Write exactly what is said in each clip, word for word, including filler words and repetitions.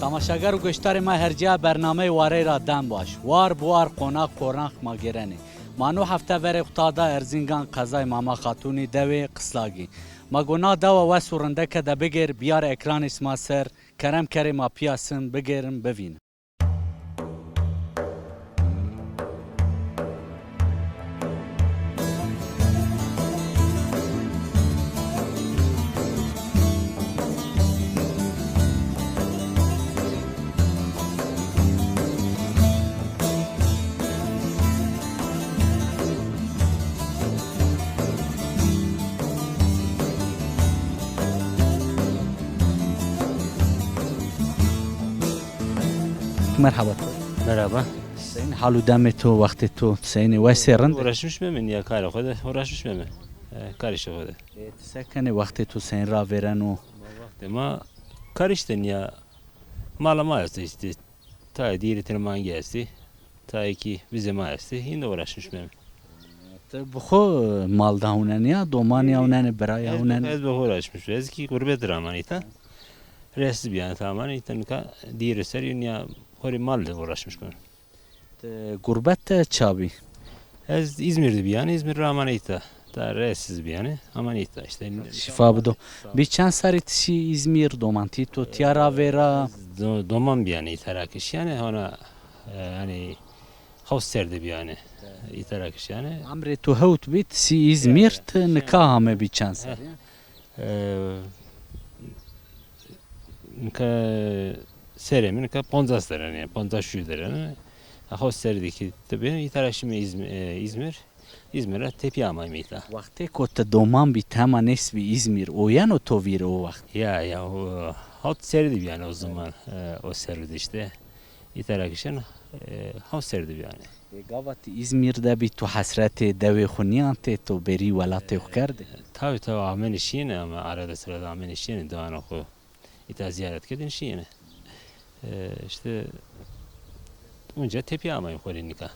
Temaşeger û goşdarê ma, her cîya bernameyê Warey ra dem baş. War bi war, qonax bi qonax ma gêrenê. Ma no hefte verê xwu ta da Erzîngan, qezay Mama Xatûnî, dewê Qislagî. Ma go na dewa wes û rindeke de bigêr, biyar ekranê sima ser, kerem kerê ma pîya sim, bigêrin, bivînin. Merhaba to. Merhaba. Seyn hal û demê to, wextê to, seynê wes ê, rind ê? Uğraşmış beme, nîya karê xo de uğraşmış beme. E, karê şi xo de. E, ti se kenê, wextê to seyn ravêreno? Wextê ma kar işte, nîya mala ma esto işte. Tayê dîrê tenê mangî estî, tayê kî vizê ma estî, hîn de uğraşmış beme. Ti bi xo mal de hewnenî ya, domanî hewnenê, birayî hewnenê? Ez bi xo uğraşmış. Ez kî gurbet ra amanî îta. Rêsiz bîyane ta amanî îta, nika dîrê ser yo, nîya xo rê mal de uğraşmış beme. Ti gurbet de ça bî? Ez İzmir de bîyane, İzmir ra amanî îta. Ta rêsiz bîyane, amanî îta işte. Şîfa bido. Bî çend serrî ti şî İzmir, domantî to tîya ravêra? Do-, doman bîyane îta ra ke şîyane, hona, e, yanî hewt serrî de bîyane îta ra ke şîyane. Emrê to hewt bî, ti şî İzmir, ti nika ame bî çend serrî? E, nika serê mi nika poncas derene, poncas û şuş derene. Hewt serrî de kî ti bî, îta ra şîme İzm-, e, İzmir. İzmir ra tepîya amayme îta. Wextê ko ti doman bî, ti hema nêsbî İzmir, o yeno to vîr o wext? Ya, ya, o, hewt serrî de bîyane o zaman, e, o serrî de işte. Îta ra ke şîyane, e, hewt serrî de bîyane. E, gava ti İzmir de bî, to hesretê dewê xo nîyantê, to bêrî welatê xo kerdê? E, tabî, tabî, amenê şîyêne ama arada sırada amenê şîyêne dewanê xo. Îta zîyaret kerdêne şîyêne. E, işte, unca tepîya amayme xo rê nika.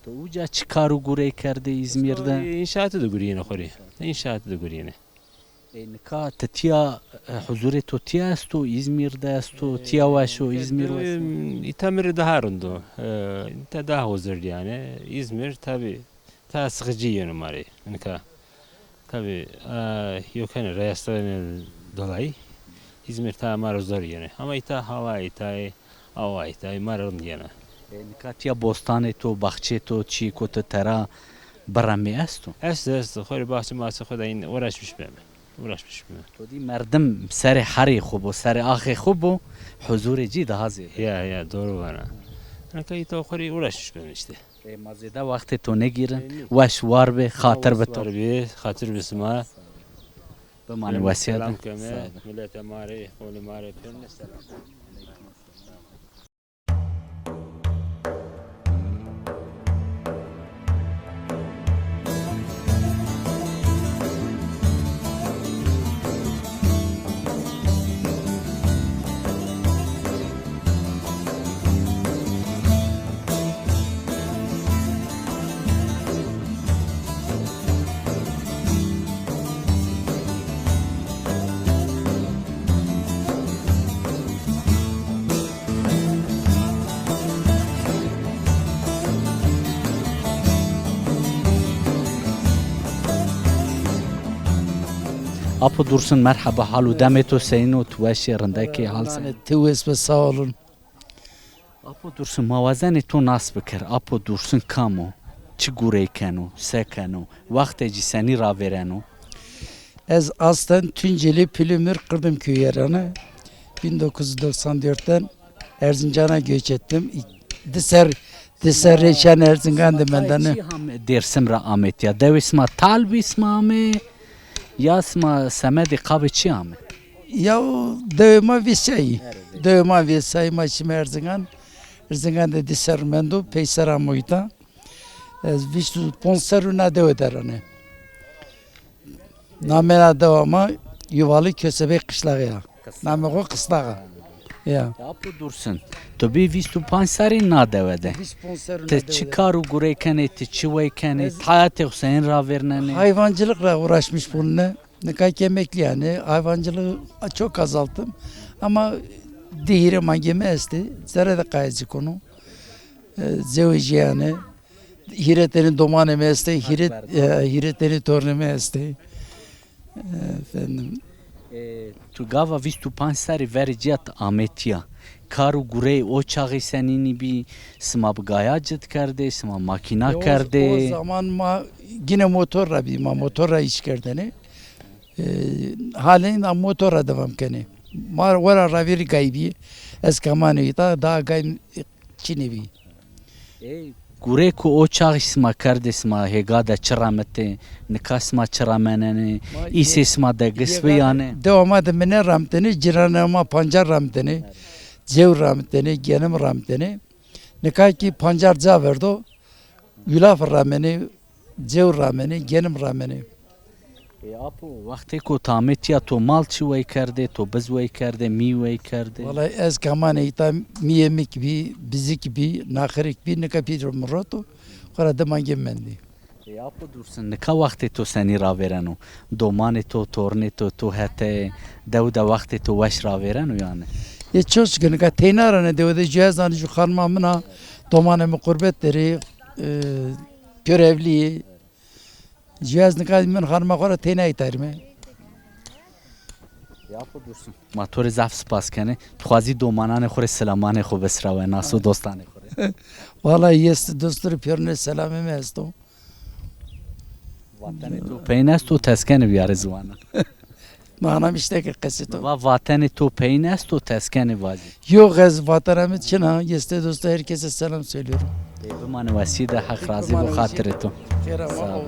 To uca çi kar û gurey kerdê İzmir de? Înşaatî de gurîyêne xo rê. Înşaatî de gurîyêne. E, nika ti tîya, e, huzurê to tîya esto, İzmir de esto, tîya weş o, İzmir weş o? E, îta mi rê daha rind o. E, îta daha huzur yanî. İzmir tabî daha sıkıcı yeno ma rê nika. Tabî, e, yokenê rayestayene dolayî İzmir ta ma rê zor yeno. Ama îta hawa îta, awa îta ma rê rind yena. E, nika tîya bostanê to, baxçê to, çîyê ko ti tera biremê esto? Esto, esto. Xo rê baxçe maxçe xo de hîn uğraşmış beme. Uğraşmış beme. To dî merdim serê herê xo bo, serê axê xo bo, huzurê cî daha zêde. Ya, ya, doğru vana. Nika îta xo rê uğraşmış beme işte. E, ma zêde wextê to nêgîrin. E, nê. Weş war bê, xatir bi to. Weş war bê, xatir bi sima. Bimanê wesîye de. Selam keme, miletê ma rê, qomê ma rê, pêrune selam. Apo Dursun, merheba, hal û demê to seyîn o, tu weş ê, rindek ê, hal seyîn? Ti wes be, sağ olun. Apo Dursun, ma wazenê to nas biker. Apo Dursun kam o? Çi gurey keno? Se keno? Wextê ci senî ravêreno? Ez aslen Tunceli, Pülümür, Kırdım köyü yerine. Bin dokuz yüz doksan dörtten Erzincan'a göç ettim. Di ser, di ser rê şen Erzingan de mendene. Çi ham Dêrsim ra amê tîya? Dewê sima tal bî sima amê? Ya sima semedê qabê çi amê? Ya dewê ma vêsayî. Dewê ma vêsayî, ma şîme Erzingan. Erzingan de di serr mendo, peyser amo îta. Ez vîst û ponc serr û na dewe de rane. Namena dewa ma Yuvalı Kösebek Kışlağı ya. Namê xo Kıslağı a. Ya. Ya Apo Dursun, tu bî vîst û panc serrî na dewe de. Vîst û panc serrî na dewe de. Ti çi kar û gurey kenê, ti çi wey kenê, ti heyatê xo seyîn ravêrnenê? Hayvancılıkla uğraşmış bulunne. Nika ki emekli yani. Hayvancılığı çok azalttım. Ama Di hîrê mangê mi estê, zere de qayê ci kono. E, zewejîyane. Hîrê tenê domanê mi estê, hîrê, e, hîrê tenê tornê mi estê. E, efendim. E, tu gava vîst û panc serrî verê cîya ti amê tîya. Kar û gureyê o çaxî senînî bî, sima bi gaya cid kerdê, sima makîna kerdê? E, o, o zaman ma gîne motor ra bî, ma motor ra îş kerdêne. E, halen a motor ra devam kenê. Ma wera ravêrî gay bî, ez kamanê îta, daha gay çinê bî. Ey, gureyê ku o çaxî sima kerdê, sima hêga de çi ramitê, nika sima çi ramenenê, îsê sima degis bi yanê? Dewa ma de mi nêramitêne, cîranê ma pancar ramitêne, cew ramitêne, genim ramitêne. Nika kî pancar ca verdo, yulaf ramenê, cew ramenê, genim ramenê. E, apo, wextêko ti amê tîya to mal çi wey kerdê, to biz wey kerdê, mî wey kerdê? Wellay ez kamanê îta mîyê mi kî bî, bizik bî, naxirik bî, nika pîro mi roto, xora di mangê mendî. E, apo Dursun, nika wextê to senî ravêreno? Domanê to, tornê to, to hete dew de wextê to weş ravêreno yanî? E, çok şükür, nika teyna ra ne dew de, jû ez anî jû xanima min a, domanê mi qurbet der ê, e, pêro evlî yê. Jû ez nika min xanima xo ra teyna îta rîme. Ya xo Dursun. Ma to rê zaf spas kenê. Tu xwazî domananê xo rê selamanê xo bisirawe, nas û dostanê xo rê. Wala yê dosto rê pêrune selamê mi esto. Vatenê to peyn esto, teskenê biyarê ziwana. Manam işte ki qesê to. Va vatenê to peyn esto, teskenê vacî. Yok, ez vatena mi çin a, yê dosto herkese selam söylüyorum. E, bimanê wesî de, Heq razî bo, xatirê to. Kerem, sağ ol.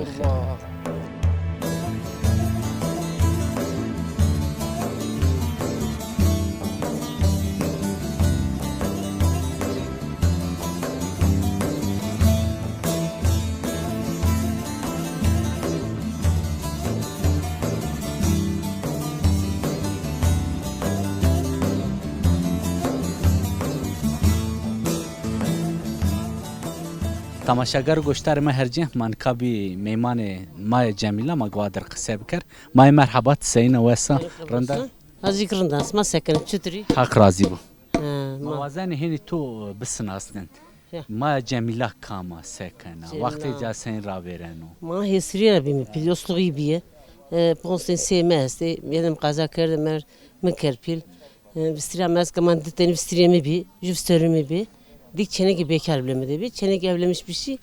Temaşeger û goşdarê ma her cih, ma nika bî meymanê Maya Cemîla, ma goa dir qise biker. Maya merheba, ti seyîna, wes a? Rind a? Ez zî rind a, sima se kenê, çitur î? Heq razî bo. He, ma wazenê hênî to bisinasnin. Ya. Maya Cemîla kam a, se kena? Cemîla. Wextê ca senî ravêreno? Ma hêsirîye ra bîme, pîl yosluxî bîye. E, ponc tenî sey mi estê. Yedim qaza kerde, mer mi kerd pîl. E, vistirîya mi ez kî, ma di tenî vistirîyê mi bî, ju vistorê mi bî. Di kî çênekê bekar bile mi de bî. Çênekê evlemiş bî şî.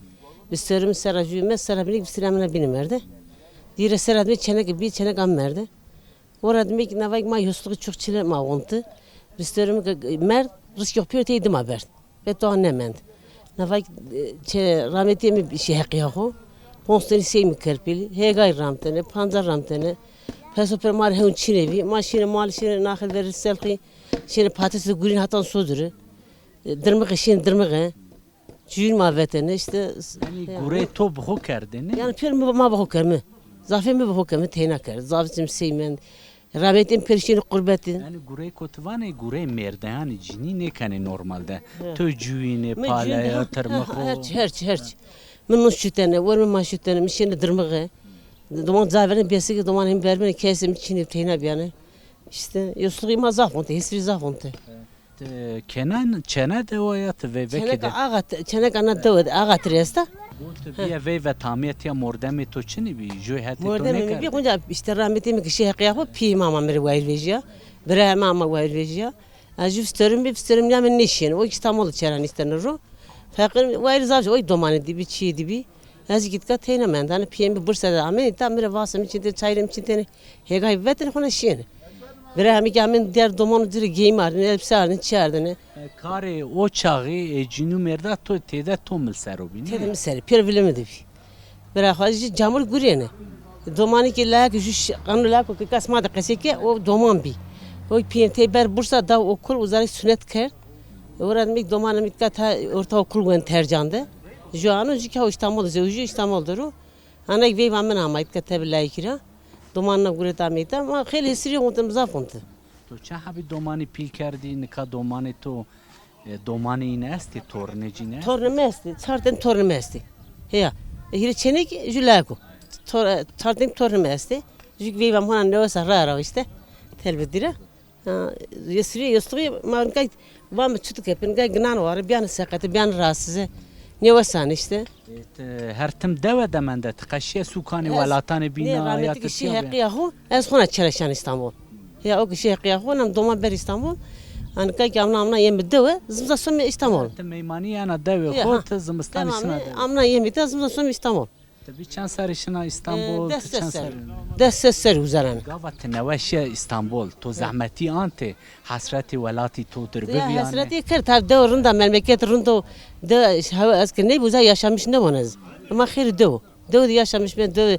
Vistorê mi sera jûyê mi, sera bînî kî vistirîya mi na bîne merde. Dîre sera de çênekê bî, çênek ame merde. Ora dime kî navay kî ma yosluxî çok çile ma wonte. Vistorê mi kî merd, risk yok pêro tey dima berd. Ve to nemend. Navay kî, e, çê rametîyê mi şî heqîya xo. Ponc tenî sey mi kerd pîlî. Hêgay ramtene, pancar ramtene. Peso pêro ma rê hewn çinê bî. Ma şîne mal, şîne naxil verî selxî. Şîne patatesî gurîn hatan sodire. E, dirmixe, şîne dirmixe. Cuyîn ma vetêne, îşte. Yanî gureyê to bi xo kerdêne? Yanî pêr mi, ma bi xo keme. Zafê mi bi xo keme, teyna kerd. Zafê mi sey mend. Rametî mi pêr şîne qurbetî. Yanî gureyê ko ti vanê, gureyê mêrde, yanî cinî nêkenê normalde. He. To cuyîne, paleya, tirmixo. Her çi, her çi, her çi. Mi no şutene, wer mi ma şutene, mi şîne dirmixe. Doman ca verêne, bêsî kî doman hên vermêne, kesê mi çinê, teyna bîyane. Îşte, yosluxî ma zaf onte, hêsirî zaf onte. Ti kena, çêna dewa ya ti veyvekê de? Çêneka axa, çêneka na dewe de, axa tirê esta. Ti bîye veyve, tamîye tîya mordemê to çinî bî? Jû hetê to nêkerd? Mordemê mi bî, onca îşte rametî mi kî şî heqîya xo, pîyê mi ama mi rê wayîr vejîya. Birayê mi ama wayîr vejîya. Ez jû vistorê mi bî, vistorê mi nîya mi nêşîyêne. O kî Îstanbul de çêna nîstene ro. Feqîr wayîr zaf, o kî domanê dî bî, çîyê dî bî. Ez kî îtka teyna menda. Hanî pîyê mi Bursa'da amêne, îta mi rê vasê mi çin tenê, çayirê mi çin tenê. Hêgay vetêne, xona şîyêne. Bira hemî kî amên dîyar doman û ci rê geyim ardêne, elbise ardêne, çi ardêne. E, karê o çaxî, e, cinî û mêrda to têde to mil ser o bî, nê? Têde mi ser, pêro vilê mi de bî. Bira xo jî camur gurîyêne. Domanî kî layek jû ş-, qanûn layek o kî kes ma de qesey ke, o doman bî. O pîyê tey ber Bursa, da okul, o zerek sunet kerd. Ora mi domanê mi îtka ta ortaokul wend Tercan de. Jû ano jû kî ha Îstanbul de, zewjîyo Îstanbul de ro. Ana kî veyva min ama îtka tebî layekî ra. Domanê na guret amê îta. Ma xeylê hêsirî onte, mi zaf onte. To çend hebî domanî pîl kerdî, nika domanê to, e, domanê îne estê, tornê ci ne? Tornê mi estê, çar tenî tornê mi estê. Heya, e, hîrê çênekî, jû layek o. Tor-, e, çar tenî tornê mi estê. Jû kî veyva mi hona newesa ra ra îşte. Telbet dîre. Ha, yesirî, yesirî, ma nika va mi çutu ke, nika ginan ware, biyan seqete, biyan rahatsız. Ne wesan işte. E, ti her tim dewe de mende, ti qeşiye sukanê, welatane bîna, ya ti şî heqiya xo, ez xona çeleşan İstanbul. Ya o ki şî heqiya xo, nam doma ber İstanbul. Anika ki amna amna yemi dewe, zimza some İstanbul. Ti meymanî yena dewê xo, ti zimistan şina dewe. Amna yemi de zimza some İstanbul. Ti bî çend serrî şina İstanbul? E, des, ti çend serrî? Des, ses serrî uza rane. Gava ti newe şiye İstanbul, to zehmetî ante, hesretê welatî to dir bibîyane? Hesretî kerd, tabi dew rind a, memleket rind o, de hewa ez ke ney uza yaşamış ne bon ez. Ama xêrî dew. Dew de yaşamış ben, dew,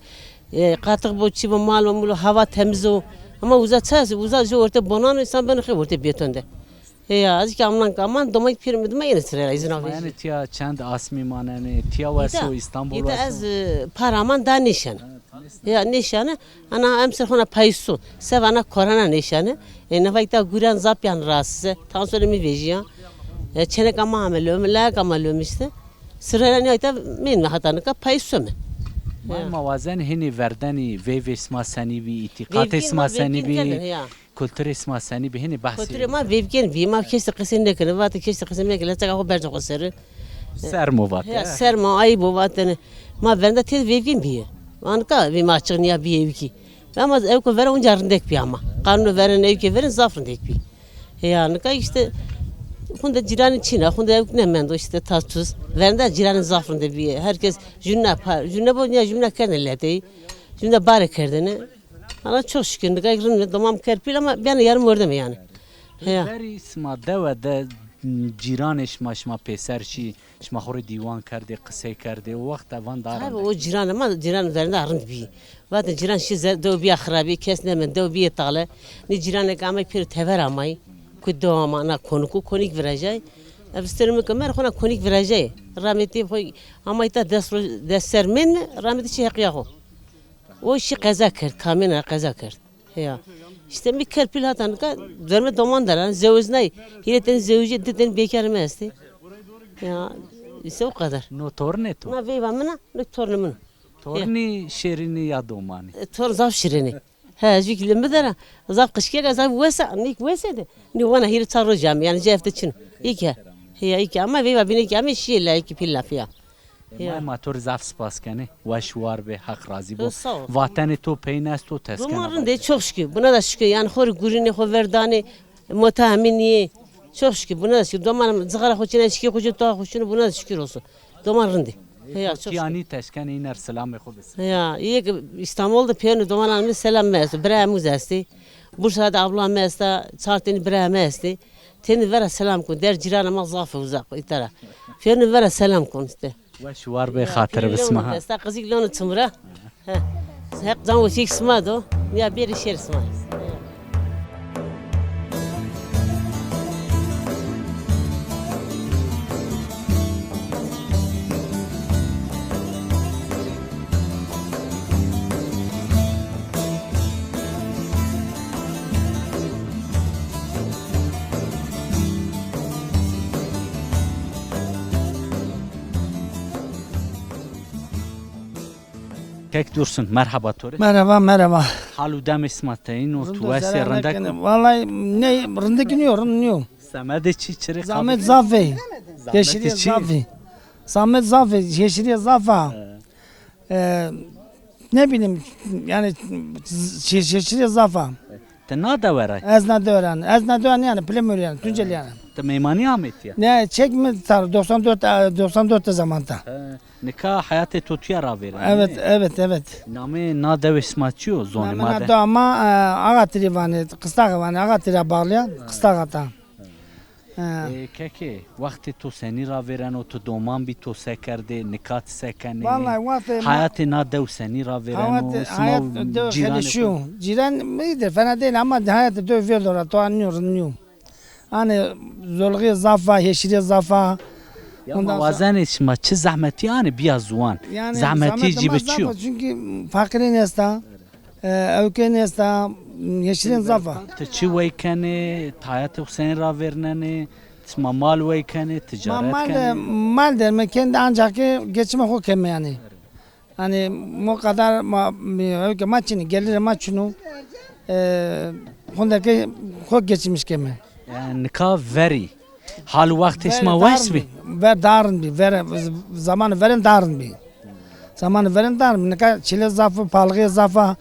e, qatix bo, çi bo, mal bo, mul bo, hava temiz o. Ama uza ças, uza jo orte bonan, insan ben xêr orte beton de. Heya, ez ki amnan ki aman, domayî pêro mi dima yene sirayla, izin avêjî. Yani tiya çend asmî manenê, tiya weso İstanbul weso? Îta ez, e, par aman da nêşene. Ya nêşene, ana emser xona payîs o. Seba ana korona nêşene. E, nefay ta guren zaf yan rahatsız e. Tansiyonê mi vejîya. E, çenek ama ame lome, layak ama lome işte. Sirayla nîya îta mên mi hata nika payîs some. Ma, ma wazen hênî verdenî, veyvê sima senî bî, îtîqatê sima senî bî? Kulturê sima senî bî, hênî behsê. Kulturê ma veyvkên bî, ma keştî qisê nêkene, vate keştî qisê meke, leçeka xo berce xo seri. Serm o vate. Ya, serm o, ayîb o vatene. Ma verenda têde veyvkên bîye. Anika vê ma açiq nîya bîye ewkî. Ama ewko vera unca rindek bî ama. Qanûno veren, ewkê veren zaf rindek bî. Ya, nika işte xunde cîranî çin a, xunde ewk nêmendo işte tas tuz. Verenda cîranî zaf rinde bîye. Herkes jûna pa, jûna bo nîya jûna kerdene leteyî. Jûna bare kerdene. Ama çok şükür, nika rind mi, domam ker pîl ama biyane yarım mordeme yani. Heya. Verî sima dewe de, m, cîranê şima, şima pêser şî, şima xo rê dîwan kerdê, qisey kerdê, o wext evan da rind. Tabi o cîranê ma, cîran verenda rind bî. Vatê cîran şî ze-, dew bîya xirabî, kes nêmend, dew bîyê tale. Nî cîranê ke amay pêro tever amay. Ku dew ama ana konik û konik virajay. Ev stêrê mi ke mer xona konik virajay. Rahmetî xo ama îta des roj, des ser mên mi, rahmetî şî heqiya xo. O şî qeza kerd, kamyona qeza kerd. Ya. İşte mi ker pîl hata nika, dormê doman der a, zewicnay. Hîrê tenî zewicî, di tenî bêkarê mi estê. Ya, işte o kadar. No tornê to? Na veyva min a, no tornê min o. Tornî şêrînî ya domanî? E, torn zaf şîrînî. He, ez vî kî lê mi der a, zaf qijkek a, zaf wes a, nî kî wes ê de. Nî wana hîrê çar roj amê, yanî ci hefte çin o. Î ke. Heya, î ke ama veyva bîne kî amê şîyê, layikî pîl lafî ya. E, ya. Ma, ma to rê zaf spas kenê. Weş war bê, Heq razî bo. Sağ ol. Vatenê to peyin esto, teskena. Doman rind ê, çok şükür. Buna da şükür. Yanî xo rê gurînê, xo ver danê, mota hemî nîyê. Çok şükür. Buna da şükür. Doman cixara xo çinê, şikê xo çinê, toa xo çinê, buna da şükür olsun. Doman rind ê. Heya, çok şükür. Tiyanî teşkenê îner selamê xo bise. Ya, îyê ke İstanbul de pêrnê domanan mi selam mi esto. Birayê mi uza estê. Bursa de abla mi esta, çar tenî birayê mi estê. Tenî vera selam kon. Der cîranê ma zaf ê uza, îta ra. Pêrnê vera selam kon işte. Weş war bê, xatir bisma ha. Esta qizîk lono çimira. He. Heq can weşîk sima do. Ya bêrê şêr sima. Kek Dursun, merheba to rê. Merheba, merheba. Hal û demê sima teyîn o, tu wes ê, rindek o? Vallahi ne, rindek nîyo, rind nîyo. Semedê çi, çirê? Zahmet zaf ê. Zahmetê yeşilîye zaf ê. Zahmet zaf ê, yeşilîye zaf a. He. E, ne bileyim, yani, z-, şey, şey, şey, zaf a. Ti na dewe ra yî? Ez na dewe ra, ez na dewe ra yanî, Pilemur yanî, Tunceli yanî. Ti meymanî amê tiya? Ne, çek mi tar, doksan dört, e, doksan dört de zaman ta. He, nika heyatê to tuya ravêreno, evet, ne? Evet, evet. Namê na dewê sima çi yo, zonê ma de? Namê na dewa ma, e, Axatirî vanê, Qistaxî vanê, Axatirî ra bağlı ya, Qistaxa ta. He. E, kekê, wextê to senî ravêreno, to doman bî, to se kerdê, nika ti se kenê? Vallahi wextê ma... Hayatê na dew senî ravêreno? Hayat, sima hayat dew cîranê xeleşîyo. Xo? Cîran iyidir, fena değil ama hayat dew verdo ra, to anlıyor, anlıyor. Hani zorluğu zaf a, heşîrîye zaf a. Ya ma wazenê şima çi zehmetî anê bîya ziwan. Yani zehmetî zahmet ci ama bi çi yo? Zaf a, çünkü fakirîn esta. E, ewkên esta, yeşilên zaf a. Ti çi wey kenê, ti hayatê xo senî ravêrnenê, ti ma mal wey kenê, ticaret kenê? Ma mal de, mal der, me kendi ancak ki geçime xo keme yani. Hani o kadar ma, ewke ma çin ê, gelirê ma çin o. E, Honde ke xo geçmiş keme. E, nika verî. Hal û wextê şima wes bî? Ver darin bî. Ver, zamanê verên darin bî. Zamanê verên darin bî. Nika çile zaf o, palixê zaf a.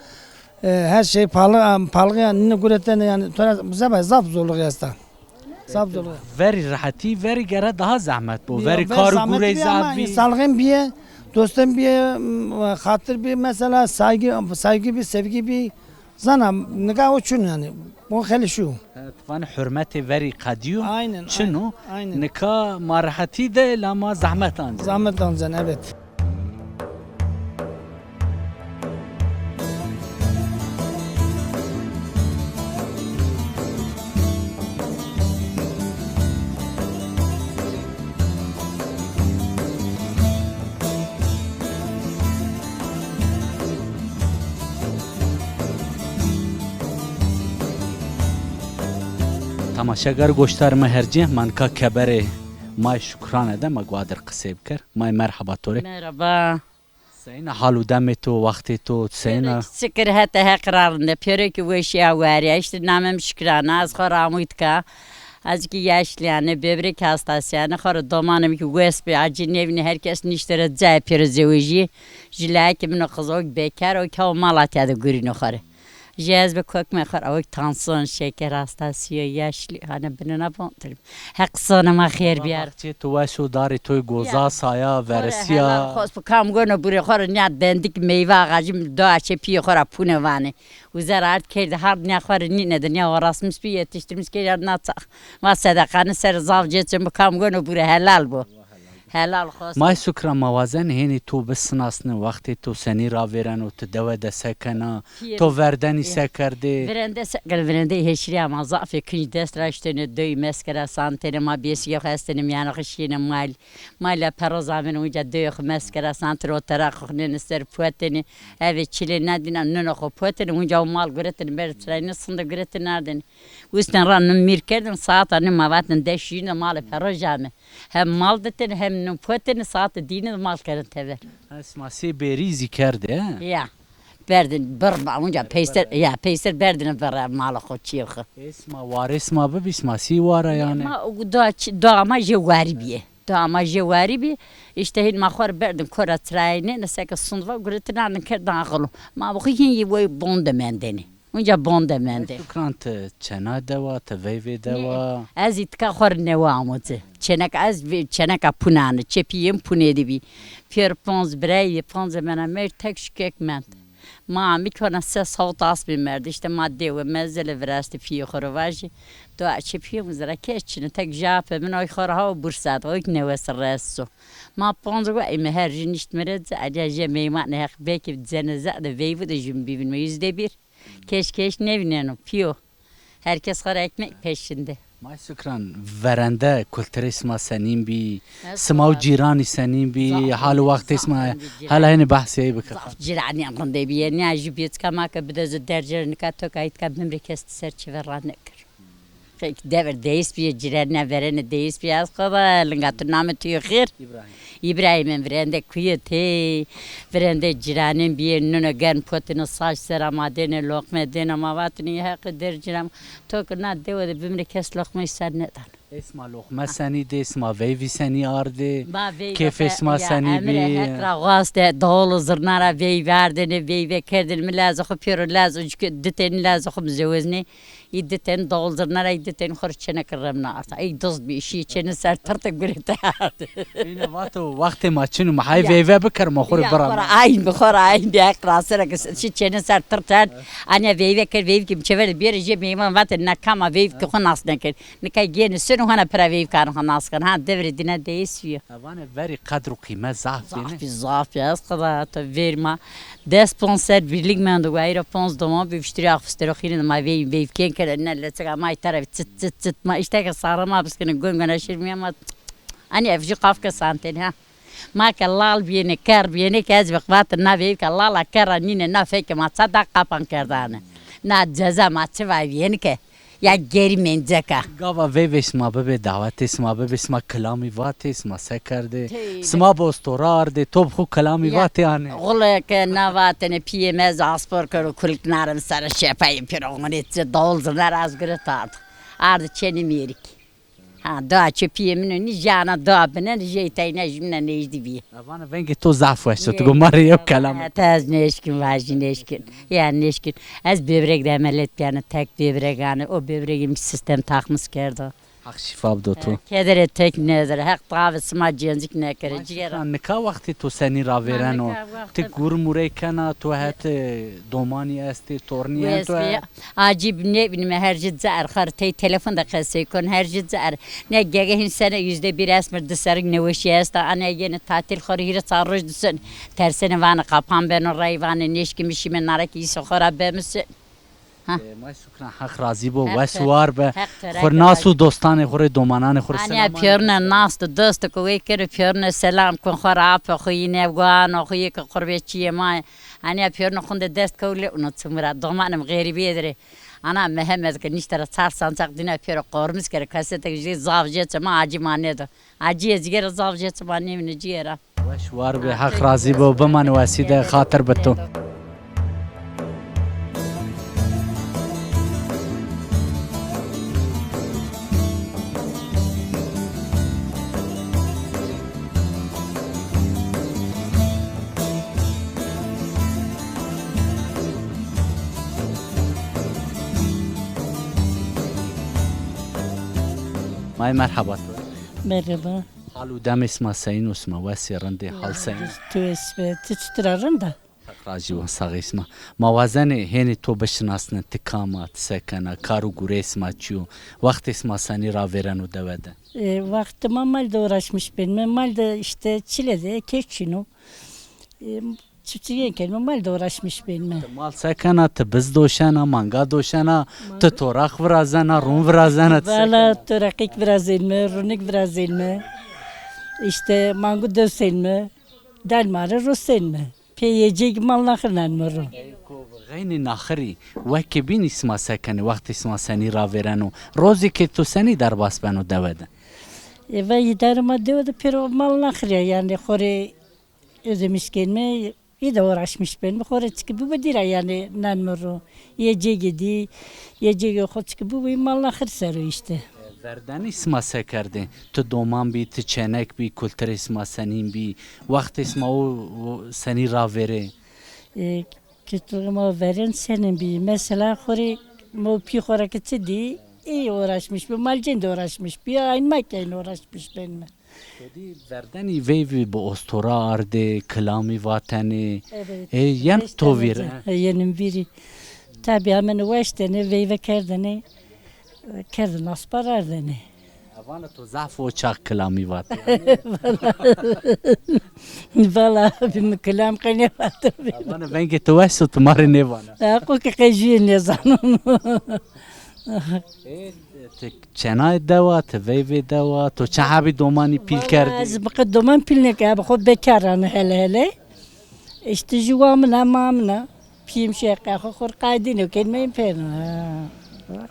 E, her şey palı, palığı yani ne guretene yani. Tora zeba zaf zorluğu esta. Zaf zorluğu. Verî rehetî, verî gere daha zehmet bo. Verî kar û gurey zaf bî. İnsanlığın bîye, dostun bîye, m, xatir bî mesela saygı, saygı bî, sevgi bî. Zana nika o çin yani. O xelî şu. E, ti vanê hurmetê verî qedîyo. Aynen, çin o. Aynen. Nika ma rehetî de la ma zehmet ancen. Zahmet ancen, evet. Temaşegar, goştar mi hercê, ma nika keberê May Şukrane de ma guadir qisey biker. May, merheba to rê. Merhaba. Seyna hal û demê to, wextê to, seyna? Pêro kî şikir hete Heq ra rinde. Pêro kî weşîya werîya. Îşte namê mi Şukrane, ez xo ra Amûdka. Ez kî yaşlîyane, böbrek hastasîyane, xo rê domanê mi kî wes bî, acî nêvînê, her kes nişte ra cayê pêro zewejî. Jileyekê min o qiz o kî bekar o, kewê Malatya de gurîno xo rê. Jê ez bi kokmê xo ra, o kî tansiyon, şeker hastasî yo, yaşlî, hanî binina bon. Heq sonê ma xêr biyar. Baxçê to weş o, darê to goza, saya, veresîya. Helal xos bi, kam gono burê xo rê nîya dendik meyve ağacı, doa çê piyê xo ra pune vanê. Uza ra ard kerdî, hard nîya xo rê nîne de, nîya orasmis bî, yetiştirmiş kerdî, ard na çax. Ma sedeqanî ser zaf cê çin bi, kam gono burê helal bo. Helal xos. May Sukra, ma wazenê hênî to bisinasnê, wextê to senî ravêreno, ti dewe de se kena, to verdenî se kerdê? Virende se kerd, virende hêşirîya ma zaf ê, kinc dest ra eştêne, dewî meskera santêne, ma bêsîgê xo estêne, mîyanê xo şîyêne mal. Mal ya perroz amêne, unca dewê xo meskera santêne, o tera xo nêne ser potêne, eve çilê na dîna nino xo potêne, unca o mal guretêne, berdê çirayne, sinde guretêne ardêne. Wisnên ra nin mîr kerdin, saeta nin ma vatên de şîyîne, malê peroj ame. Hem mal ditên hem nin potên, saete dîne de mal kerdin tever. Ha, sima sê bêrî zî kerdê, he? Ya. Berdin bir ma unca peyser, ya, peyser berdin bir malê xo, çîyê xo. Ê sima warê sima bibî, sima sî wara yanî? Ma doa, doa ma jê warî bîye. Doa ma jê warî bî. Îşte hîn ma xo rê berdin kora çirayê nêne, seke sund va, guretên ardin kerdin axilo. Ma bi xo hîn yê wey bon de mendêne. Unca bon de mendê. Şukran, ti çêna dewa, ti veyvê dewa? Ez îtika xo rê newe amo ci. Çêneka ez vê-, çêneka pune anî. Çê pîyê mi pune de bî. Pêro ponc birayî, ponc mena merd, tek şikek mend. Ma mi kona ses hawt asmî merd. Îşte ma dewe mezele virastî pîyê xo rê vajî. Doa çê pîyê mi zira kes çin o. Tek ja apê min oy xo rê hawo Bursa de. Oy kî newes res o. Ma ponc wa îme her jî niştîme rê ci. Alîya jê meymanê Heq belkî ceneza de veyvû de jû mi bivînme yüzde bir. Keş keş nêvîneno, pîyo. Her kes xo ra ekmek peşinde. May Sukran, verende kulturê sima senîn bî? Sima û cîranî senîn bî? Hal û wextê sima, hela hênî behsê ey bike. Zaf cîranî rindê bî. Nîya jû bêçika ma ke bide zî dercê rê, nika to ke ayîtka bimrê kes ti ser çêver ra nêkir. Peki, devir deyîs bîye, cîranîya verêne deyîs bîye. Ez xo va, linga tu, namê tu yo xêr? Îbrahîm. Îbrahîmê virende kuye tey, virende cîranên bîye, nino gern potêne, saç sera ma dêne, loqme dêne, ma vatêne, ya Heqî der cîran, to ke na dewe de bimrê kes loqmeyî ser nêdano. Ê sima loqme senî dê, sima veyvî senî ardê, kêfê sima senî bî? Emrê Heq ra waste, dawul û zirna ra veyvî ardêne, veyve kerdêne, mi lazê xo pêro lazê, ditêne lazê xo mi zeweznê. Î ditên dawul zirna ra, î ditên xo rê çêneke remna arda. Ey dizd bî, şî çênê ser tirte guretê ard. Îne vato, wextê ma çin o, ma hay veyve biker, ma xo rê bira. Xo ra ayn bi, xo ra ayn bi, Heq ra sera ke şî çênê ser tirte ard. Anîya veyve kerd, veyvkê mi çêver de bêrê jê meyman vatê, na kam a, veyvkê xo nas nêkerd. Nika gênê seno, hona pira veyvkanê xo nas keno. Ha, devrê dîna deyîs bîyo. Ha, vanê verî qedr û qîmet zaf bî, ne? Zaf bî, zaf bî. Ez qeda to verî ma des ponc ser birlik mendo, wayîra ponc doman bî, viştirî axfistero xîrîn de ma veyv, veyvkên kerde, ne leçika ma îta ra bî, çit çit çit, ma îşte ke sare ma biskine, gon gona şir mîyan ma, anî ev jû qafke santêne ha. Ma ke lal bîyêne, ker bîyêne ke ez bi vatêne na veyvka lala kerra nîne, na fekê ma ça da qapan kerdane. Na ceza ma çi vayvîyêne ke. Ya gerî menceka. Gava veyvê sima bibê, dawetê sima bibê, sima kilamî vatê, sima se kerdê? Tey de. Sima bi ostora ardê, to bi xwu kilamî Ya, vatê anê? Xuleke na vatene piyê mi ez aspor kero, kulik narim sere şepayê pêro xonê çi dawul ziner ez gure tard. Ardi çenî mêrik. Ha, dua çi piyê min o nî jana dua binen jey teyne jimne nêjdî bî. Vana vengê to zaf weş o, tu go ma rê yew kelam. Te ez nêşkin vajî nêşkin. Ya nêşkin. Ez böbrek de emeliyat biyane, tek böbrek ane. O böbregê mi sistem takmis kerdo. Heq şîfa bido to. Kedere tek nêzere. Heq tavê sima cencik nêkere. Cîgera. Nika wextê to senî ravêreno? Ti gur murey kena, to het domanî estê, tornî ento? Acîb nêbînîme, her ci cer xar tey telefon de qesey kon, her ci cer. Ne gege hîn sene yüzde bir esmir di serrî neweşî esta, ane yenê tatil xo rê hîrê çar roj disen. Tersene vane qapan beno, rey vane nêşkîme şîme narekî îso xo ra bemisin. Ha. E, may Şukran, Heq razî bo, wes û war be. Xo rê nas û dostanê xo rê, domananê xo rê selam. Aniya pîyorine nas do, dosto ke wey keno pîyorine selam kon, xo rê ape xo yîne, guano xo yê ke qurbetçiyê ma. Aniya pîyorine xunde dest kewle uno çimira. Domanê mi xerîbîye dirê. Ana Mehemed ke nişte ra çar sancaq dîna pêro qormis kere, kasetek jê zaf jê çi ma acî ma nêdo. Acîye cîgera zaf jê çi ma nêmîne cîgera. Weş war be, Heq razî bo, bimane wesî de, xatir bi to. May merheba to. Merheba. Hal û demê sima seyîn o, sima wesî rindê, hal seyîn? Tu esbe, tu çitur a, rind a? Heq razî bo, sax ê sima. Ma wazenê hênî to bişinasne, ti kam a, ti se kena, kar û gureyê sima çi yo, wextê sima senî ravêreno dewe de? E, wextê ma mal de uğraşmış benîme. Mal de işte çile de, keçîno. E, çiftçîye kenîme, mal de uğraşmış benîme. Ti mal se kena, ti biz doşena, manga doşena, ti toraq virazena, rûn virazena, ti se kena? Valla toraqîk virazenîme, rûnîk virazenîme. İşte mangu dosenîme, dalmare rosenîme. Pê yê cêgî mal naxir nanîme ro. Ey ko, xeynê naxirî, wekî bînî sima se kenê, wextê sima senî ravêreno? Rozêkê to senî derbas beno dewe de? E, vay îdare ma dewe de pêro mal naxirîya, yanî xo rê ödemiş kenîme, î de uğraşmış benîme. Xo rê çikî bibo dîra yanî nanîme ro. Yê cêgê dî, yê cêgê xo çikî bibo, î mal naxir ser o işte. Verdenî sima se kerdê? Ti doman bî, ti çenek bî, kulturê sima senîn bî, wextê sima o, o senî ravêrê? E, kulturê ma verên senîn bî. Mesela xo rê ma pî xo ra ke çi dî, î uğraşmış bi, malcên de uğraşmış bi, aynî ma ke aynî uğraşmış benîme. To dî verdenî veyvî bi ostora ardê, kilamî vatenê. Evet. E, yen to vîr, e? E, yenim vîrî. Tabî amene weştene, veyve kerdene, kerdin aspar ardene. Vana to zaf o çax kilamî vatê. Valla, valla, bi mi kilam qey nêvato. Vana vengê to weş o, ti ma rê nêvana. Aqo ke qey jûyê nêzanon. E, ti çenayê dewa, ti veyvê dewa, to çi hebî domanî pîl kerdî? Valla ez bi qe doman pîl nêkerd, bi xo bekar ane hele hele. İşte jû wa min a, ma min a. Pîyê mi şeqe xo xo rê qaydîno, kenîme pêno. Ha.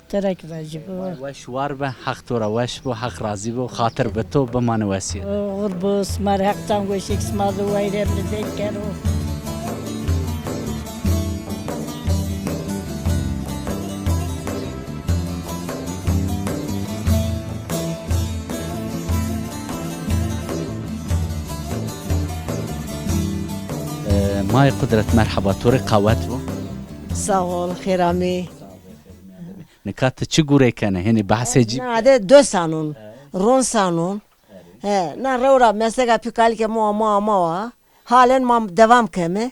Terek vajî bo. Weş war be, Heq to ra weş bo, Heq razî bo, xatir bi to, bimane wesîye. Oxir bo, sima rê Heq can weşêk sima de wayîr emrê zey kero. E, Mayê Qudret, merheba, to rê qewet bo. Sağ ol, xêr amê. Nika ti çi gurey kenê? Hênî behsê cî. Na de do sanon, ron sanon. He, na rew ra mesleka pî kalikê ma, ma, ma wa. Halen ma devam keme.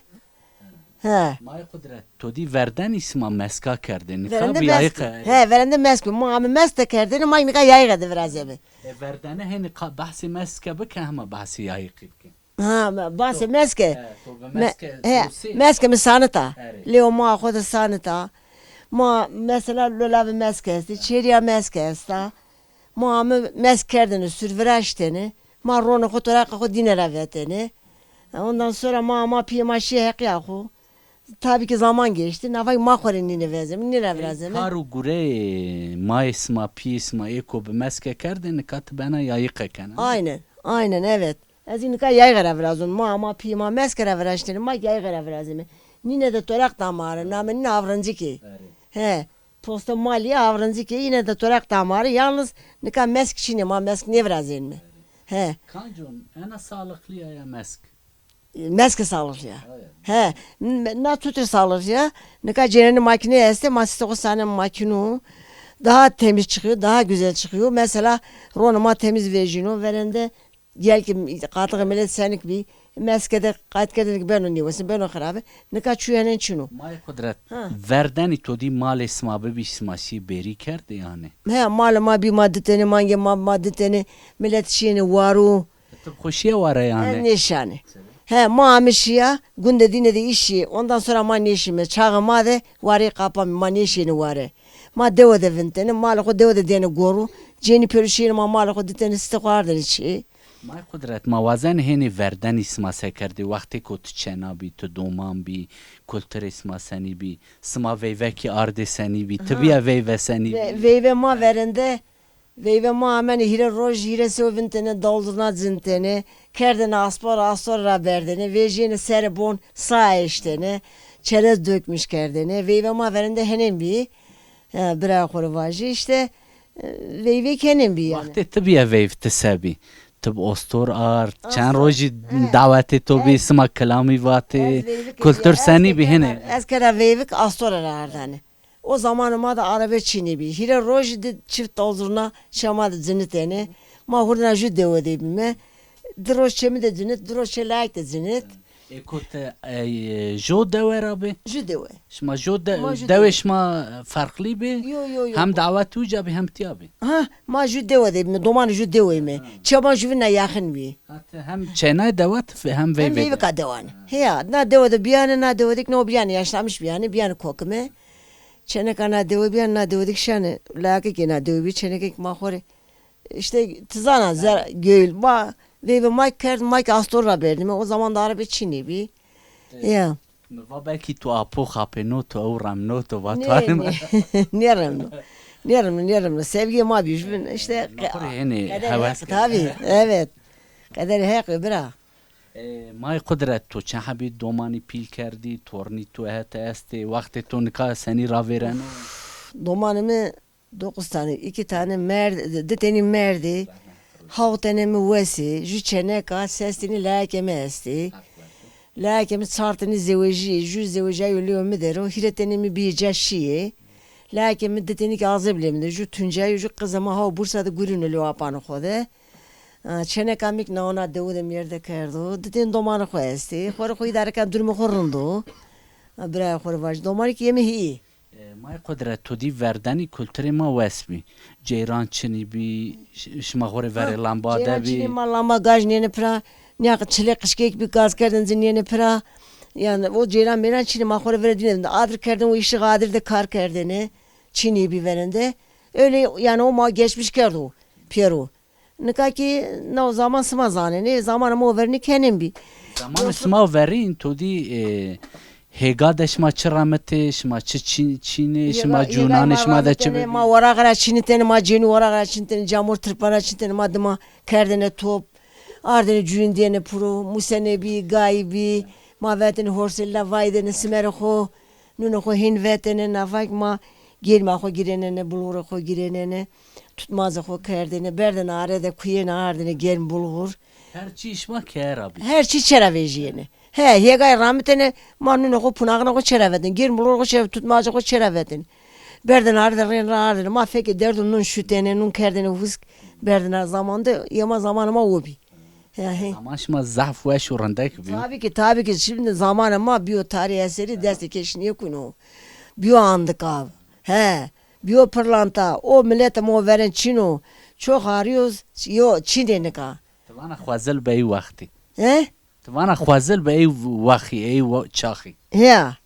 He. Mayê Qudret, to dî verdenî sima meska kerdê, nika bi yayîqe. He, verende mesk bi. Ma ame mesk de kerdêne, ma nika yayîqe de virazeme. E, verdene hênî qa behsê meske bike, hema behsê yayîqî bike. Ha, ma-, behsê meske. He, to bi meske, he, meske mi sanita. Erê. Lêo ma xo de sanita. Ma mesela lolavê meske estê, çêrîya meske esta. Ma ame mesk kerdêne, sur viraştêne. Ma ronê xo, toraqê xo dîne ra vetêne. Ondan sonra ma, ma pîyê ma şîye heqîya xo. Tabii ki zaman geçti. Navay ma xo rê nîne vezeme, nîne virazeme. Kar û gureyê mayê sima, pîyê sima ê ko bi meske kerdê, nika ti bena yayîqe kena. Aynen, aynen, evet. Ez ê nika yayîqe ra virazon. Ma, ma pîyê ma meske ra viraştêne, ma yayîqe ra virazeme. Nîne de toraq da ma rê, namê nîne Avrincikê. He, posta malî Avrincikê, yine de toraq da ma rê. Yalnız nika mesk çin ê, ma mesk nêvirazênme. He. Kancon, ena sağlıklı ya, ya mesk? Meske sağlıklı ya. He, n-, na tutir sağlıklı ya. Nika cêrenê makine estê, ma siste xo sanê makinu. Daha temiz çıkıyor, daha güzel çıkıyor. Mesela ronê ma temiz vejîno, verende gel ki qatixê milet senik bî. Meske de qayt kerdene ki beno nêwesin, beno xirabe. Nika çuyenen çin o. May Qudret, verdenî to dî malê sima bibî, sima şî bêrî kerdê yanî? He, malê ma bî, ma ditêne, mangê ma, ma ditêne, milet şîyêne waro. Ti bi xo şîya ware yanî? Ez nêşîyane. He, ma ame şîya, gundê dîne de îş şîyê. Ondan sonra ma nêşîme. Çaxê ma de wareyî qapa bî, ma nêşîyêne ware. Ma dewe de vintêne, malê xo dewe de dêne goru. Cênî pêro şîyêne, ma malê xo ditêne, siste xo ardêne çê. May Qudret, ma wazenê hênî verdenî sima se kerdê, wextêko ti çena bî, ti doman bî, kulturê sima senî bî, sima veyvekî ardê senî bî, ti bîya veyve senî bî? Ve-, veyve ma verende, veyve ma amenê hîrê roj, hîrê sewe vintêne, dawul zurna cintêne, kerdêne aspar, astor ra berdêne, vejîyêne serê bon, sa eştêne, çerez dökmüş kerdêne. Veyve ma verende henên bî. Ya, birayê xo rê vajî, îşte, e, veyvê kenên bî yanî. Wextê ti bîya veyv ti se bî? Ti bi ostor ard, çend rojî dawetê to bî, sima kilamî vatê, kultur senî bî hênî? Ez kera veyvik astor ra ardane. O zamanê ma de arebe çinî bî. Hîrê rojî di çift dawul zurna şema de cinitêne. Ma hurdena jû dewe de bîme. Di roj çê mi de cinit, di roj çê layek de cinit. Ê ko ti, e, jo dewe ra bî? Ju dewe. Şima jo de-, dewê şima ferqlî bî? Yo, yo, yo. Hem dawet uca bî hem tiya bî? Ha, ma ju dewe de bîme, domanê ju dewe me. Çê ma juvîna yaxin bî. Ha, ti hem çênay dewet hem veyvê de. Hem veyvika dewan. Heya, na dewe de bîyane, na dewe de ki no bîyane, yaşlanmış bîyane, bîyane kokime. Çêneka na dewe bîyane, na dewe de ki şane, layeke ki na dewe bî, çêneke ki ma xo rê. İşte ti zana zer göğül ma veyve ma kerd, ma ki astor ra berdime. O zaman da arebe çinî bî. Ya. Mi va belkî tu apo xapêno, tu ew remno, tu va tu... Nê, nê. Nêremno. Nêremno, nêremno. Sevgîyê ma bî jubin. İşte ma xo rê hênî hewes kerd. Tabii, evet. Qederê Heqî bira. E, May Qudret, to çend hebî domanî pîl kerdî, tornî to hete estê, wextê to nika senî ravêreno? Domanê mi dokuz tane, iki tane merd, di tenî merdî, hawt tenê mi wes ê, ju çêneka, ses tenî layekê mi estî. Layekê mi çar tenî zewejî, ju zewejîyayo lêwê mi der o, hîrê tenê mi bîyê ca şîyê. Layekê mi di tenî ki azeb lê mi der, ju tuncayo, ju qizê ma haw Bursa de gurîno lêw apanê xo de. A, çêneka mi ki na ona dewu de merde kerdo. Di tenî domanê xo estî. Xo rê xo îdare ken, durumê xo rind o. A, birayê xo rê vajî. Domanî ki yê mi hî. E, May Qudret, to dî verdenî kulturê ma wes bî. Ceyran çinî bî, ş-, şima xo rê verê lamba de bî. Ceyran çinî, ma lamba gaz nêne pira. Nîya çilê qişkek bî, gaz kerdin ci nêne pira. Yanî o ceyran meyran çinî, ma xo rê verê dîne de. Adir kerdin, o îşiğ adir de kar kerdêne. Çinî bî verende. Öyle yanî o ma geçmiş kerdo pêro. Nika ki no zaman sima zanenê, zamanê ma o verînî kenên bî. Zamanê sima o verîn, to dî, e, hêga de şima çi ramitê, şima çi çî-, çînê, şima cûnanê şima de çi bibî? Ma weraq ra çînitêne, ma cênî weraq ra çînitêne, camur tirpan ra çînitêne, ma dima kerdêne top, ardêne cûyîn dêne piro, musenê bî, gayî bî, ma vetêne horselî ra vaydêne simerê xo, nûnê xo hên vetêne, nafak ma gêrma xo girênêne, bulxurê xo girênêne. Tutmazê xo kerdêne, berdêne are de kuyêne ardêne germ bulxur. Her çî şima keye ra bî? Her çî çê ra vejîyêne. He, hêgay ramitêne, ma nûnê xo, punaxinê xo çê ra vetêne. Germ bulxurê xo çê ra, tutmazê xo çê ra vetêne. Berdêne are de rên ra ardêne. Ma fekê derd û nûn şutêne, nûn kerdêne husk, berdêne are zaman de, yê ma zamanê ma o bî. Ya, he. Zaman şima zaf weş û rindek bîyo. Tabii ki, tabii ki. Şimdi zamanê ma bîyo tarîh eserî, destê keş nêkuno. Bîyo antika. He. Bîyo pirlanta. O miletê ma o verên çin o. Çok arıyoruz. Yo, çin ê nika. Ti vana xwezil bi ey wextî. He? Ti vana xwezil bi ey wexî, ey we-, çaxî. Ya.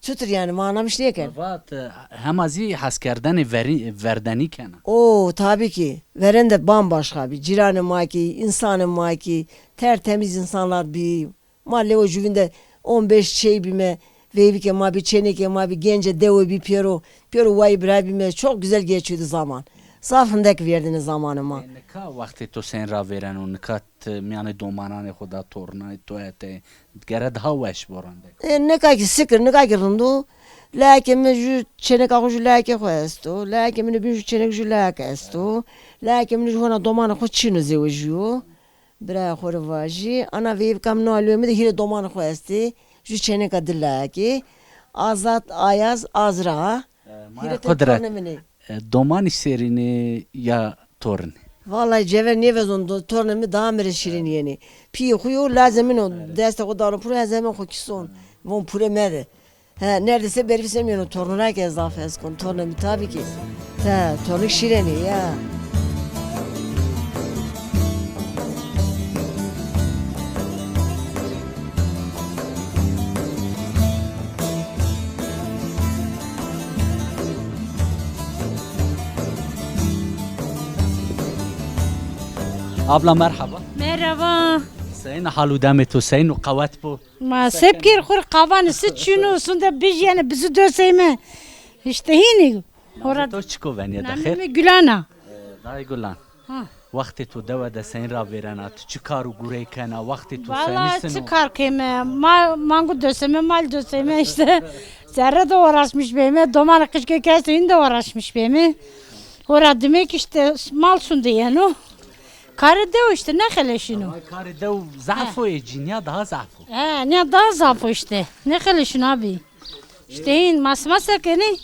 Çutir yanî, ma anamiş nêkerd. Vat, e, hema zî heskerdenê verî-, verdenî kena. Oo, tabii ki. Verende bambaşka bî. Cîranê ma kî, însanê ma kî, tertemiz insanlar bî. Ma lêwe juvîn de on beş çey bîme. Veyvikê ma bî, çênekê ma bî, gencê dewe bî pêro. Pêro wayî bira bîme. Çok güzel geçiyordu zaman. Zaf hindek vêrdêne zamanê ma. E, nika wextê to seyîn ravêreno, nika ti mîyanê domananê xo de, tornanê to hetê, gere daha weş bo rende. E, nika kî sikir, nika kî rind o. Layekê mi jû çêneka xo jû layekê xo esto. Layekê mi nê bîn jû çênek jû layek esto. Layekê mi nê jû hona domanê xo çin o, zewejîyo. Birayê xo rê vajî. Ana veyvika mi no alîyo mi de hîrê domanê xo estê. Jû çêneka di layekê. Azad, Ayaz, Azra. E, Maya Qudret, e, domanî şêrîn ê ya tornî? Vallahi cever nêvezon, do-, tornê mi daha mi rê şîrîn yenê. Pîyê xo yo, lazê min o, destê xo dano piro, ez hemen xo kîson. Von pure mede. He, neredeyse berfî semîyeno tornûna ke ez zaf hes kon. Tornê mi tabii ki. Te, tornik şîrîn ê ya. Abla merhaba. Merhaba. Seyîn hal û demê to, seyîn o, qewet bo? Ma se bikir, xo rê qavanê sit çin o, sunde bijîyene, bizi doseyme. Îşte hînî. Namê to çik o, venîye de xêr? Namê mi Gulan a. E, dayê Gulan. Ha. Wextê to dewe de seyîn ravêrena, ti çi kar û gurey kena, wextê to senî sino? Valla çi kar keyme, ma, mangu doseme, mal doseme îşte. Zerre de uğraşmış beyme, domanê qijkê ke esto, hîn de uğraşmış beyme. Hora dime kî îşte mal sunde yeno. Karê dew îşte, nêxeleşîno. Ama karê dew zaf o, ê cînîya daha zaf o. He, nîya daha zaf o îşte. Nêxeleşîno abi. Îşte hîn, ma sima se kenê?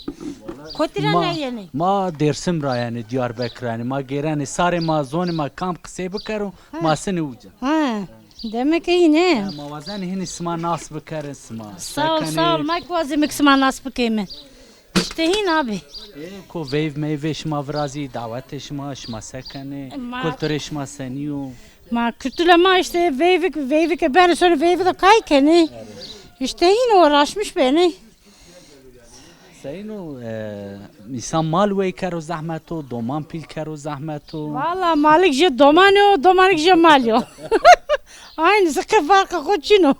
Kotî ra nêyenê? Ma Dêrsim ra yenê, Diyarbekir ra yenê. Ma gêrenê sarê ma, zonê ma kam qisey bikero, ma sinê uca. Ha, demek ki hîn ê. Ha, ma wazenê hînî sima nas bikerin, sima se kenê. Sağ ol, sağ ol. Ma kî wazeme ki sima nas bikeyme. Îşte hîn abi. Ê, ko veyv meyvê şima virazî, dawetê şima, şima se kenê? Ma kulturê şima senî yo? Ma kultura ma îşte veyvik, veyvike benê sonê veyvi de kay kenê. Îşte hîn uğraşmış benê. Seyîn o, e, însan mal wey kero zehmet o, doman pîl kero zehmet o. Valla malik jê doman o, domanik jê mal yo. Aynı, zeke farqê xo çin o.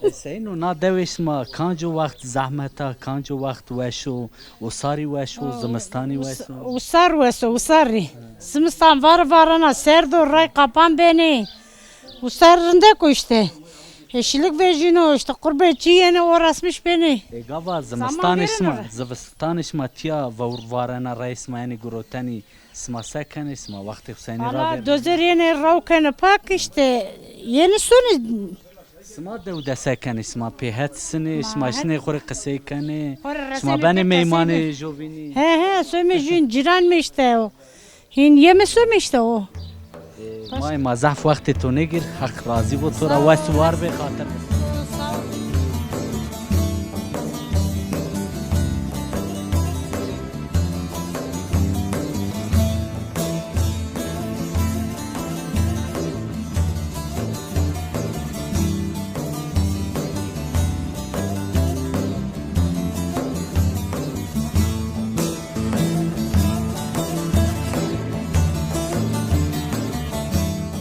E, seyîn o, na dewê şima kanco wext zehmet a, kanco wext weş o, usarî weş o, zimistanî weş o? Usar weş o, usarî. Zimistan var varena, serd o, ray qapan benê. Usar rindek o îşte. Yeşillik vejîno, îşte qurbê çî yenê, uğraşmış benê. E, gava zimistanê şima, zimistanê şima tîya var-, varena, rayê şima yenê gurotenî. Sima se kenê, sima wextê xo senî ravêrnê? Valla dozer yenê, raw kenê pak, îşte yenê sonê. Sima dew de se kenê, sima pê het sinê, sima şinê xo rê qisey kenê, sima benê meymanê jovînî? He, he, somê jûn, cîran mi îşte o. Hîn yeme somê îşte o. E, may ma zaf wextê to nêgir, Heq razî bo to ra, wes û war bê, xatir.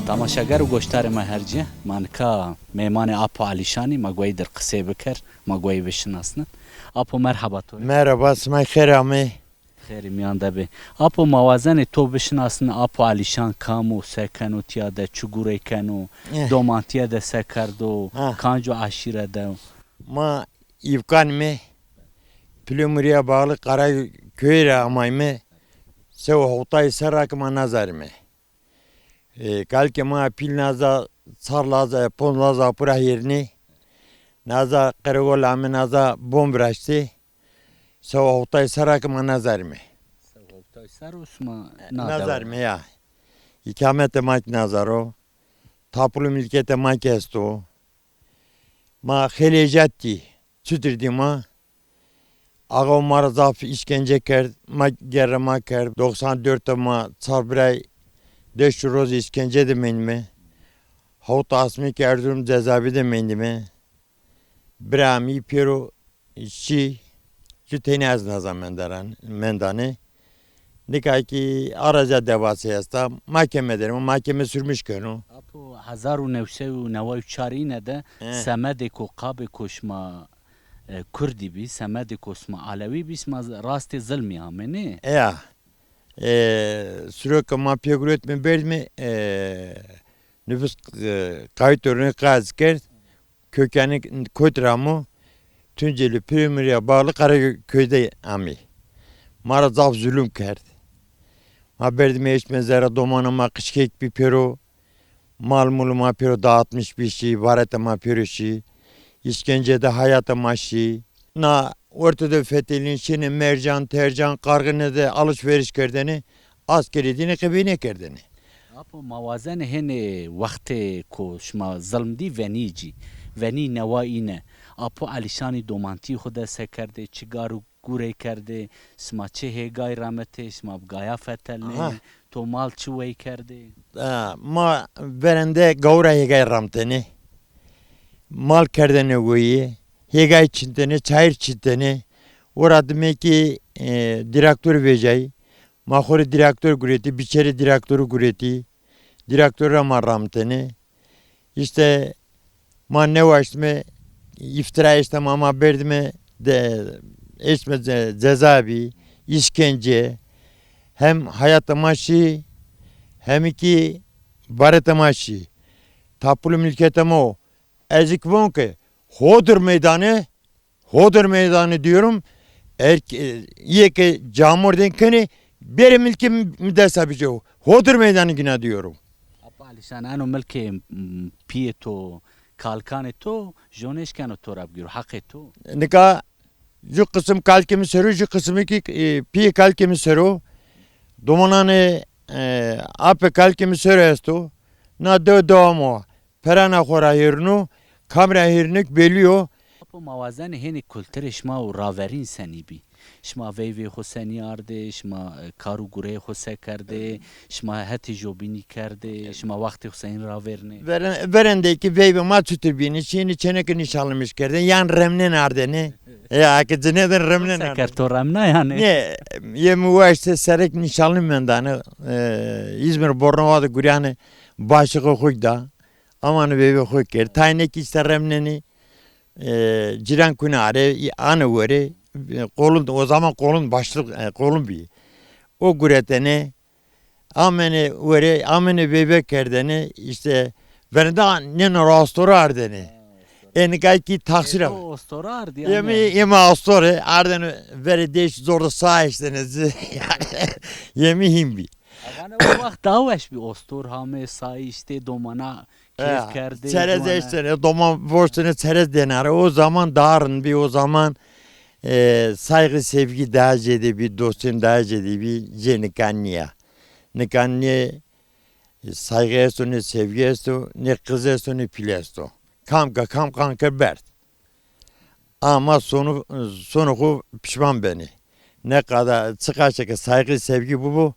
Temaşeger û goşdarê ma her ci, ma nika mêmanê Apo Alîşanî, ma gueyî dir qisey biker, ma gueyî bişinasnin. Apo, merheba to rê. Merheba, sima xêr amê. Xêrî mîyan de bê. Apo, ma wazenê to bişinasnê, Apo Alîşan kam o, se keno tîya de, çi gurey keno, eh, doman tîya de se kerdo, ha, kanco eşîre de? Ma Îvkan me, Pilemurîya bağlı Karaköy'e amayme, sewe hewtay serra ke ma nazarime. E, kalkê ma pîl naza, çar laza, ponc laza pura hêrnê. Naza qeregola mi naza bom viraştê. Sewa hewtay serra ke ma nazarime. Sewa hewtay serr o sima na dewe? Nazarime ya. Îkametê ma kî nazar o. Tapulu milketê ma kî esto. Ma xeylê ecet dî. Çutir dî ma? Axa ma ra zaf îşkence kerd, ma gerre ma kerd. Doksan dört de ma çar biray deşt û roz îşkence de mendîme. Hewt asmî kî Erzurum cezaevî de mendîme. Bira mi pêro şî, ju tenî ez naza mendaran, mendane. Nika kî araca devasî esta, mahkeme der ma, mahkeme sürmüş keno. Apo, hezar û new sey û neway û çar îne de, he, semedêko, qabêko şima E, Kurdî bî, semedê ku sima Elewî bî, sima rastê zilmî amê, nê? Ya. E, siro ke ma pêgurotme berdime, e, nüfus, e, kayıt örneği kaz kerd. Kökeni Kotiramo, Tunceli Primorya bağlı Karaköy'de amî. Ma ra zaf zulüm kerd. Ma berdime eşme zere, domana ma qişkek bî pêro, mal mulu ma pêro dağıtmış bî şî, varete ma pêro şî, işkence de hayata ma şî. Na ortada fetelin şêne mercan, tercan, kargine de alışveriş kerdene, askeri dine qebîne kerdene. Apo ma wazenê hênê wextê ku şima zilm dî venî cî, venî newa îne. Apo Elîşanî domantî xwu de se kerdê, çi gar û gurey kerdê, şima çi hêgay ramitê, şima bi gaya fetelnênê, to mal çi wey kerdê? Ha, ma verende gawira hêgay ramtênê. Mal kerdêne weyî, hêgay çintênê, çayir çintênê. Ora dime kî, e, dîrektor vejay. Ma xo rê dîrektor guretî, biçerê dîrektorî guretî. Dîrektor ra ma ramtêne. Îşte ma nêwaştime, îftira eşte ma, ma berdime de, eştime ce-, ceza bî, îşkence, hem hayata ma şî, hem kî vareta ma şî. Tapulu milketa ma o. Ez kî von ke Hodor meydanı, Hodor meydanı diyorum. Eğer ki, e, ye ke camordên kenê, bêrê milkê mi desta bicê. Hodor meydanı gina diyorum. Apa Alişan, eno milkê, m, piyê to, kalkanê to, jo nêşkeno to ra bigiro, heqê to. Nika ju kısım kalkê mi sero, ju kısmı ki, e, piyê kalkê mi sero. Domonanê, e, apê kalkê mi sero esto. Na dew dewa ma. Perana xo ra hêrino, kam ra hêrino kî belî yo. Apo ma wazenê hênî kulturê şima û raverîn senî bî? Şima veyvê xo senî ardê, şima, e, kar û gureyê xo se kerdê, şima hetê jobînî kerdê, şima wextê xo senî ravêrnê? Veren-, verendê kî veyvê ma çutir bînî, şînî çêneke nîşanlimiş kerdê, yan remnên ardênê. Ya, eke cinêdin remnên ardênê. Se kerd to remna yanî? Nê, yê mi waştê serek nîşanlî mendane, e, Îzmir Bornova de guryanê başiqê xo kî da. Amanê veyvê xo kerd. Tayne kî îşte remnenî, e, cîran kunê arê, anê werê, e, qolun, o zaman qolun başlık, e, qolun bî. O guretene, amenê werê, amenê veyve kerdene, îşte, verende nêno ra astore ardene. E, nika kî taksîr a. Ê to ostore ardî yanî? Yê mi, yê mi astore, ardene verê dêş zor de sa eştene. Yê mi hîn bî. Vana o wext daha weş bî, ostor hamê, sayî, îşte domana kêf kerdê. Çerez eştêne, doman voştêne, çerez dêne ra. O zaman daha rind bî, o zaman, e, saygı, sevgi daha zêde bî, dostîn daha zêde bî, cê nika nîya. Nika nê, e, saygı esto, nê sevgi esto, nê qiz esto, nê pîl esto. Kam ke kam qan ke berd. Ama sonu, sonu xo pişman benê. Ne kadar, çiqaşe ke saygı, sevgi bibo,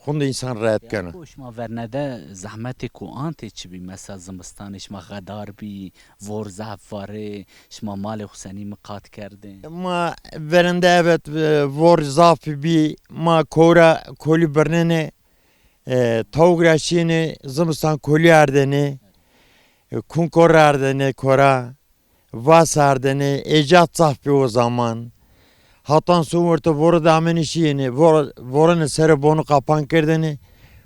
xunde însan rehet keno. Ko şima vernede zehmetê ku antê çi bî? Mesela zimistanê şima xedar bî, vor zehf varê, şima malê xo senî miqat kerdê? Ma verende evet, e, vor zaf bî, ma kowra kolî birnenê, e, tawuk ra şînê, zimistan kolî ardênê, e, kunkor ardênê kora. Vas ardêne, êcat zaf bî o zaman. Hatan son werte vore de amenê şîyêne, vor-, vorene sere bonu qapan kerdêne,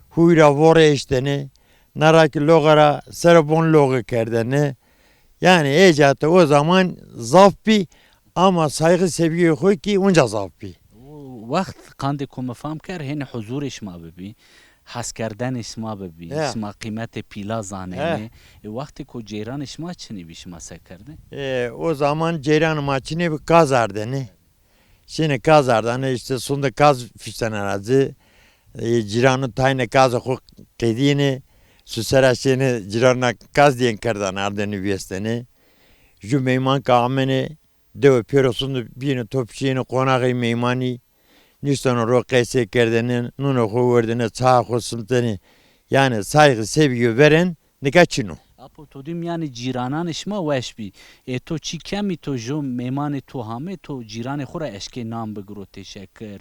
huyra vore eştêne, na ra kî loxe ra sere bon loxe kerdêne. Yanî êcate o zaman zaf bî ama saygı sevgiyê xo kî onca zaf bî. O wext qandê ku mi fam kerd, hênî huzurê şima bibî, heskerdenê şima bibî, ya, şima qîmetê pîla zanênê. He. E, wextê ku ceyranê şima çinî bî, şima se kerdê? E, o zaman ceyranê ma çinê bî, kaz ardêne. Şîne kaz ardane, îşte sonde kaz fiştene ra ci. E, cîranu tayne kazê xo qedîyêne, su sera şêne cîrana kaz dîyen kerdane, ardêne vêstene. Ju meyman ke amêne, dewe pêro sonde bîyêne top şîyêne qonaxê meymanî, nîştêne ro qesey kerdêne, nunê xo werdêne, çayê xo simtêne. Yanî saygı, sevgî yo veren nika çin o. Apo to dî mîyanê cîrananê şima weş bî. Ê to çî kemî, to jo mêmanê to hamê, to cîranê xo ra eşkê nan bigiro, têşekkir.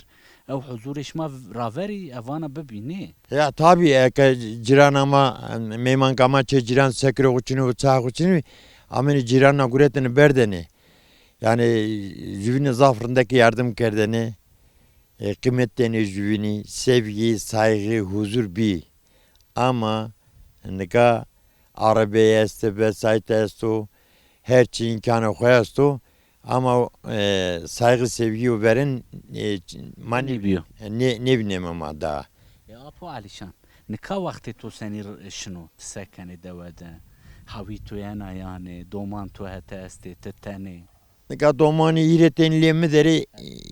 Ew huzurê şima raverî, e, vana bibî, nê? Ya tabî, eke cîrana ma, meymanka ma çê cîran sekirê xo çinî û çayê xo çinî, amêne cîranna guretêne berdêne. Yanî jüvînî zaf rindek yardim kerdêne. E, qîmet dêne jüvînî, sevgî, saygı, huzur bî. Ama nika arabey esto, vesayît esto, her çî îmkanê xo esto. Ama, e, saygı, sevgî û verin, e, ma nê-, Nêbîyo. nê-, nêvîneme ma daha. E, Apo Alîşan, nika wextê to senî r-, şino, ti se kenê dewe de? Hawî to yena yanê, doman to hete estê, ti tenê? Nika domanî hîrê tên lê mi derê,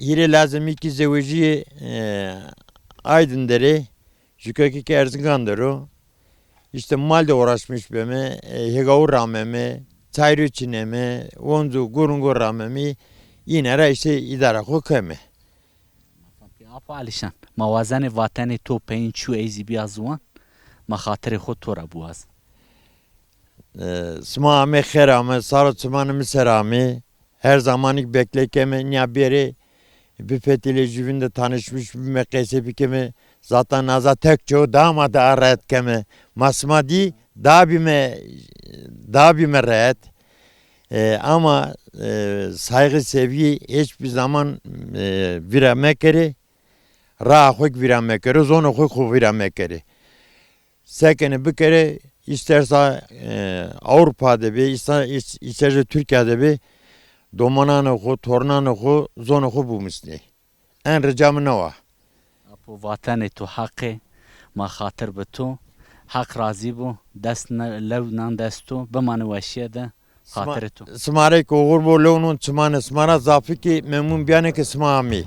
hîrê lazimî kî zewejîyê, e, Aydin derê, jukekî kî Erzingan der o. Îşte mal de uğraşmış beme, e, hêgawû rameme, çayîrû çîneme, wonc û gurungo rameme, îne ra îşte îdara xo keme. Apo Alîşan, ma wazenê vatenê to peyîn çû ey zî bîya ziwan, ma xatirê xo to ra biwazin. E, sima amê xêr ame, sar û çimanê mi ser amê. Her zamanî kî bekle keme, nîya bêrê, bifetilê jüvîn de tanışmış bime, qese bikeme. Zaten naza tek çew daha ma daha rehet keme. Ma sima dî daha bîme, daha bîme rehet. E, ama, e, saygı, sevgi hiçbir zaman, e, vîra mekerê. Raa xo kî vîra mekerê, zonê xo kî xo vîra mekerê. Se kenê bikerê, îstersa, e, Avrupa de bê, îster, îs-, îstersa Tirkîya de bê, domananê xo, tornanê xo, zonê xo bimusnê. En rica mi no wa. Apo, vatenê to heq ê, ma xatir bi to. Heq razî bo, dest ne-, lew nan dest to, bimanê weşîye de. Sima-, xatirê to. Sima rê kî oxir bo, lew non çimanê sima ra, zafî kî memnun bîyanê ke sima amî.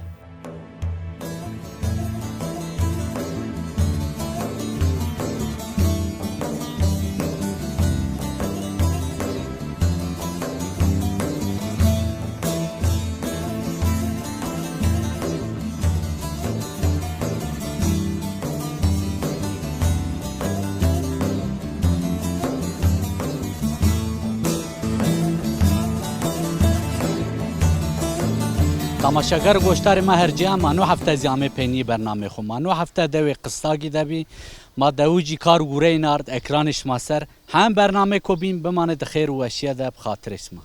Tamaşeger, goşdarê ma her cîya, ma no hefte zî amê peynî bernameyê xo. Ma no hefte dewê Qistagî de bî. Ma dewicî kar gureyîn ard ekranê şima ser. Hem bernameyêko bîn, bimanê di xêr û weşîye de, bi xatirê şima.